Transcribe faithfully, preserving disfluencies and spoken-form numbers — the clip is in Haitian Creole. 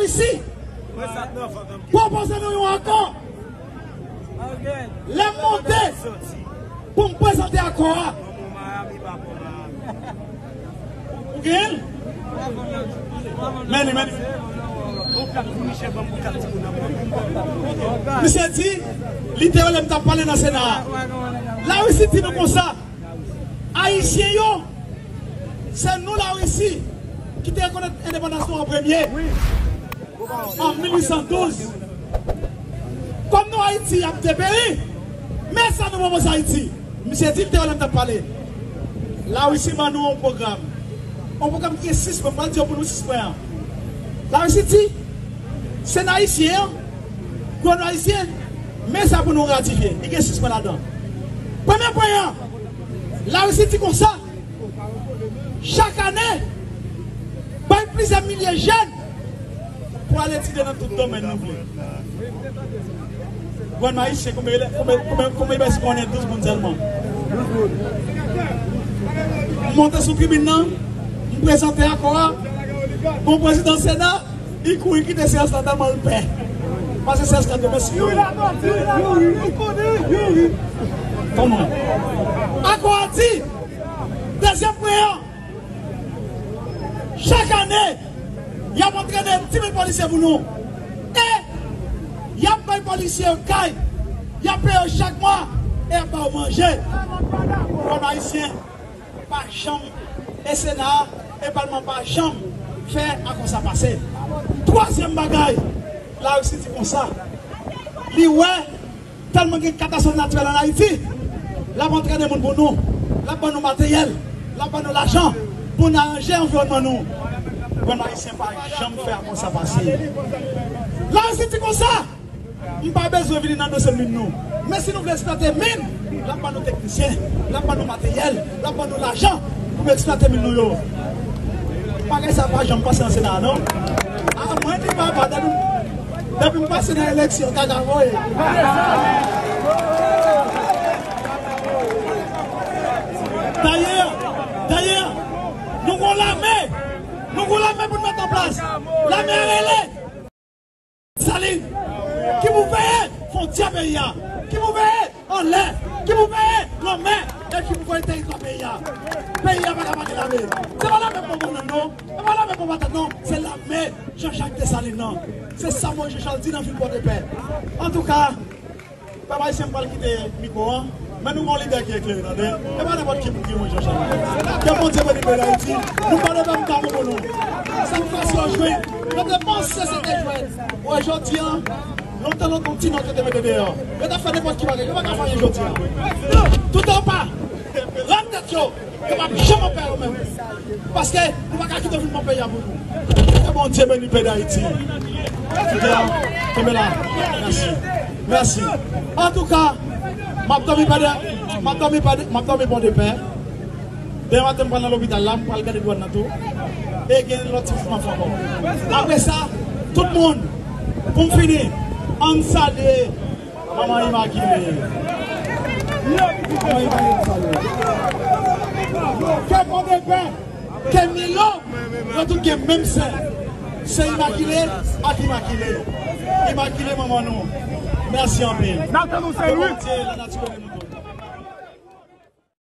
Isi, pwopoze nou yon akò. Lè m monte pou m prezante akò a. Ou gen l? Men li, men li. Misye di, li te rele m t ap pale nan Sena a. Larisi di nou konsa, Ayisyen yo, se nou Larisi ki te rekonèt endepandans nou an premye, an mil uit san douz. Kòm nou Ayiti ap deperi, men sa nou pwopoze Ayiti. Misye di l te wè lè m t ap pale. Larisi ban nou yon pwogram. Yon pwogram ki gen sis pwen, m pral di yo pou nou sis pwen an. Larisi di, Sena ayisyen an, gouvènman ayisyen, men sa pou nou ratifye. Li gen sis pwen ladan. Premye pwen an, Larisi di konsa, chak ane, bay plizyè milye jèn pou al etidye nan tout domèn nou vle. Gouvènman ayisyen, konbyen, konbyen, konbyen, konbyen pèsonn konnen? Douz moun sèlman. M monte sou tribin nan, m prezante akò a, bon prezidan Sena, li kouri kite seyans la tèlman l pè. Pase seyans la demen si yo. Kòman? Akò a di, dezyèm pwen an, chak ane, y ap antrene dis mil polisye pou nou. E y ap bay polisye yo kay, y ap peye yo chak mwa, e y ap ba yo manje. Pèp ayisyen pa janm, e Sena a, e palman pa janm fè akò sa pase. Twazyèm bagay, Larisi di konsa, li wè tèlman gen katastwòf natirèl ann Ayiti, l ap antrene moun pou nou, l ap ban nou materyèl, l ap ban nou lajan pou n aranje anviwònman nou. Gouvènman ayisyen pa janm fè akò sa pase. Larisi di konsa, m pa bezwen vini nan dosye min nou. Men si nou vle eksplwate min, l ap ban nou teknisyen, l ap ban nou materyèl, l ap ban nou lajan pou nou eksplwate min nou yo. Bagay sa pa janm pase nan Sena a, non. A, mwen di papa, depi, depi m pase nan eleksyon, kaka voye. Dayè, dayè, nou gon lame, nou gon lame pou n met an plas. Lame a rele Desalin, ki pou veye fwontyè peyi a, ki pou veye anlè, ki pou veye lanmè, e ki pou veye teritwa peyi a. Peyi a pa ka pa gen lame. Se pa lame bon bannann non, se pa lame bon patat non, se lame Jean Jacques Dessalines nan. Se sa Moïse Jean Charles di nan vil Pòdepè. Antouka, pèp ayisyen, m pral kite mikwo an, men nou gon lidè ki eklere, tande. E pa nenpòt ki moun ki Moïse Jean Charles. Ke Bondye beni peyi Dayiti. Nou pa de menm kamo pou nou. Sa k fè si yo jwenn. Yo te panse se te jwenn. Wè, jodi a, lontan, lontan, ti nòt yo te mete deyò. Yo t ap fè nenpòt ki bagay. Yo pa ka fè anyen jodi a. Tout an pa, rat tèt yo, yo p ap janm anpè yo menm. Paske nou pa ka kite yo vin pran peyi a pou nou. Ke Bondye beni peyi Dayiti. Fidèl, kenbe la. Mèsi. Mèsi. Antouka, m ap dòmi pa de, m ap dòmi pa de, m ap dòmi Pòdepè. Demen maten, m pral nan lopital la, m pral gade dwàn nan tou. E gen lòt ti mouvman fè ankò. Apre sa, tout moun, pou m fini, ann salye Manman Imakile. Manman Imakile, salye. Ke Pòdepè, ke Milo, yo tout gen menm sè. Se Imakile ak Imakile. Imakile, manman nou. Mèsi anpil. N ap tann ou Sent Lwi. Ke Bondye, lanati beni nou.